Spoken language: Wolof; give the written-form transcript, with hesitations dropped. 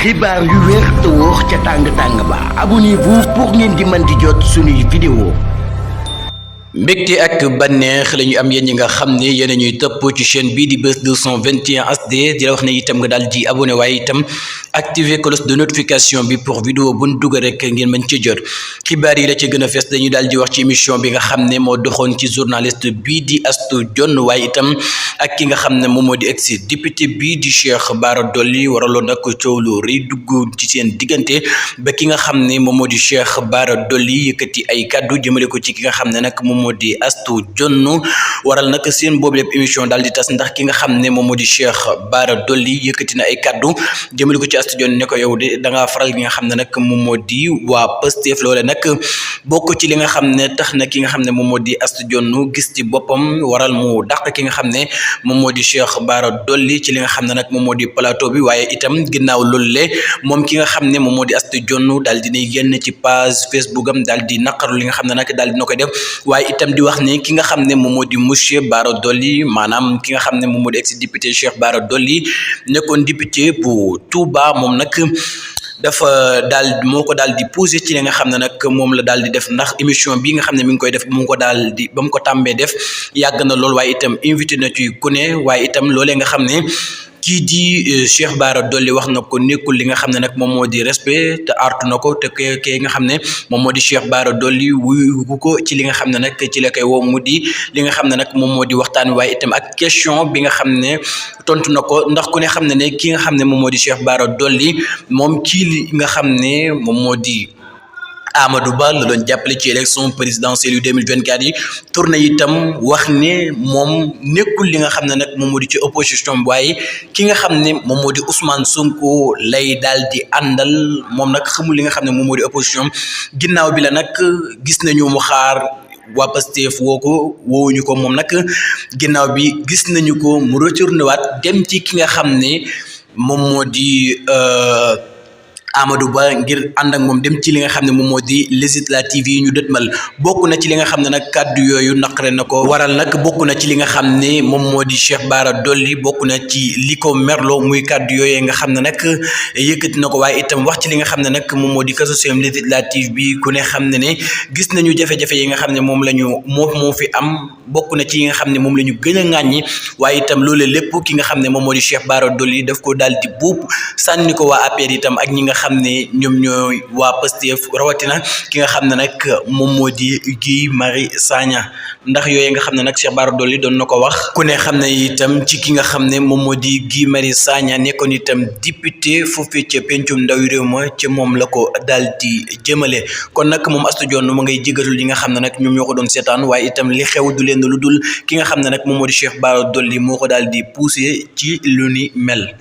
xibaar yu wér te wóor ca tàng ba abonnez-vous pour ngeen di mën di jot suñuy vidéo. mbégte ak bànneex la ñu am yéen ñi nga xam ne yéen a ñuy topp ci chaîne bii di Buzz 221 HD di la wax ne itam nga daal di abonné waaye itam activer cloche de notification bi pour vidéo bu ñu dugg rek ngeen mën ci jot xibaar yi la ci gën a fees dañuy daal di wax ci émission bi nga xam ne moo doxoon ci journaliste bii di Astou Dione waaye itam ak ki nga xam ne moom moo di ex député bii di Cheikh Bara Dolly waraloon nag coow lu rëy dugg ci seen diggante ba ki nga xam ne moom moo di Cheikh Bara Dolly yëkkati ay kaddu jëmale ko ci ki nga xam ne nag moom moo di Astou Dione waral nag seen boobu lépp émission daal di tas ndax ki nga xam ne moom moo di Cheikh Bara Dolly yëkkati na ay kaddu jëmale ko ci Astou Dione ne ko yow de da ngaa faral gi nga xam ne nag moom moo di waa Pastef loole nag bokk ci li nga xam ne tax na ki nga xam ne moom moo di Astou Dione gis ci boppam waral mu dàq ki nga xam ne moom moo di Cheikh Bara Dolly ci li nga xam ne nag moom moo di plateau bi waaye itam ginnaaw loolu le moom ki nga xam ne moom moo di Astou Dione daal dinay génn ci page Facebook am daal di naqaru li nga xam ne nag daal dina koy def waaye itam di wax ne ki nga xam ne moom moo di monsieur Bara Dolly maanaam ki nga xam ne moom moo di ex député Cheikh Bara Dolly nekkoon député bu Touba moom nag dafa daal moo ko daal di posé ci li nga xam ne nag moom la daal di def ndax émission bi nga xam ne mi ngi koy def mu ko daal di ba mu ko tàmbee def yàgg na lool waaye itam invité na ci ku ne waaye itam loolee nga xam ne kii di Cheikh Bara Dolly wax na ko nekkul li nga xam ne nag moom moo di respect te artu na ko te kee nga xam ne moom moo di Cheikh Bara Dolly wuyu ko ci li nga xam ne nag ci la koy woo mu di li nga xam ne nag moom moo di waxtaan waaye itam ak question bi nga xam ne tontu na ko ndax ku ne xam ne ne ki nga xam ne moom moo di Cheikh Bara Dolly moom kii li nga xam ne moom moo di Amadou Ba la doon jàppale ci élection présidentielle yu 2024 yi tourné itam wax ne moom nekkul li nga xam ne nag moom moo di ci opposition waaye ki nga xam ne moom moo di Ousmane Sonko lay daal di àndal moom nag xamul li nga xam ne moom moo di opposition ginnaaw bi la nag gis nañu mu xaar waa Pastef woo ko woowuñu ko moom nag ginnaaw bi gis nañu ko mu retourné waat dem ci ki nga xam ne moom moo di Amadou Ba ngir ànd ak moom dem ci li nga xam ne moom moo di législative yi ñu dëtmal bokk na ci li nga xam ne nag kàddu yooyu naqare na ko waral nag bokk na ci li nga xam ne moom moo di Cheikh Bara Dolly bokk na ci li ko merloo muy kàddu yooyu nga xam ne nag yëkkati na ko waaye itam wax ci li nga xam ne nag moom moo di kasoseem législative bi ku ne xam ne ne gis nañu jafe-jafe yi nga xam ne moom la ñu moo fi am bokk na ci yi nga xam ne moom la ñu gën a ŋàññi waaye itam loolu lépp ki nga xam ne moom moo di Cheikh Bara Dolly daf ko daal di buub sànni ko waa APR itam ak ñi nga xam ne ñoom ñooy waa Pastef rawatina ki nga xam ne nag moom moo di Guy Marius Sagna ndax yooyu nga xam ne nag Cheikh Bara Dolly doon na ko wax ku ne xam ne itam ci ki nga xam ne moom moo di Guy Marius Sagna nekkoon itam député foofee ca pencum ndaw réew ma ca moom la ko daal di jëmale kon nag moom Astou Dione ma ngay jégalu li nga xam ne nag ñoom ñoo ko doon seetaan waaye itam li xew du leen lu dul ki nga xam ne nag moom moo di Cheikh Bara Dolly moo ko daal di poussé ci lu ni mel.